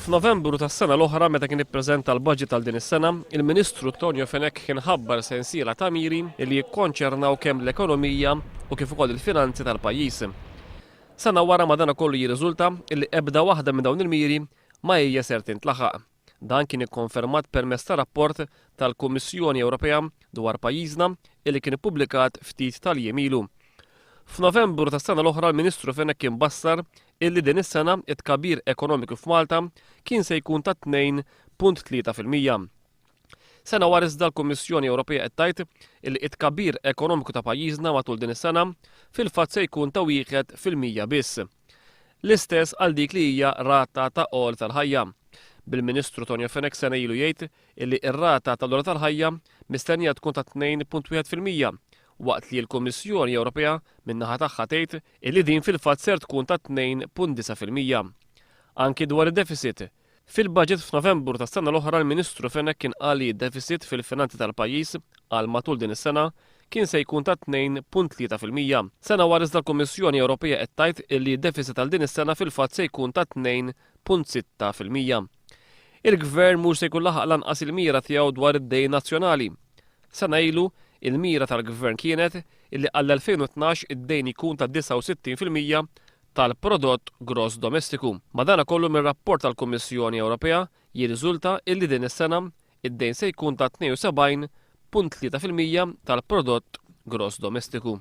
F'Novembru tas-sena l-oħra meta kien ippreżenta l-budget għal din is-sena, il-Ministru Tonio Fenech kien ħabbar sensiela ta' miri li jikkonċernaw kemm l-ekonomija u kif ukoll il-finanzi tal-pajjiż. Sena wara madanakollu jirriżulta li ebda waħda minn dawn il-miri ma hija ser tintlaħaq. Dan kien ikkonfermat permezz ta' rapport tal-Kummissjoni Ewropea dwar pajjiżna illi kien ippubblikat ftit tal-jiem ilu. F'Novembru tas-sena l-oħra l-Ministru Fenech kien bassar illi din is-sena t-tkabbir ekonomiku f'Malta kien se jkun ta' 2.3%. Sena wara iżda l-Kummissjoni Ewropea qed tgħid illi t-tkabbir ekonomiku ta' pajjiżna matul din is-sena fil-fatt se jkun ta' 1% biss. L-istess għal dik li hija rata ta' għoli tal-ħajja. Bil-Ministru Tonio Fenech sena ilu jgħid illi r-rata tal-għoli tal-ħajja mistennija tkun ta' 2.1% waqt li l-Kummissjoni Ewropea min-naħa tagħha tgħid illi din fil-fatt ser tkun ta' 2.9%. Anki dwar id-deficit, Fil-budget f'Novembru tas-sena l-oħra l-Ministru Fenech kien qal li d-deficit fil-finanzi tal-pajjiż għal matul din is-sena kien se jkun ta' 2.3%. Sena wara iżda l-Kummissjoni Ewropea qed tgħid illi d-deficit għal din is-sena fil-fatt se jkun ta' 2.6%. Il-Gvern mhux se jkun laħaq lanqas il-mira tiegħu dwar id-dejn nazzjonali. Sena ilu, il-mira tal-Gvern kienet illi għall-2012 id-dejn jkun ta' 69% tal-prodott gross domestiku. Madanakollu mir-rapport tal-Kummissjoni Ewropea jirriżulta illi din is-sena id-dejn se jkun ta' 72.3% tal-prodott gross domestiku.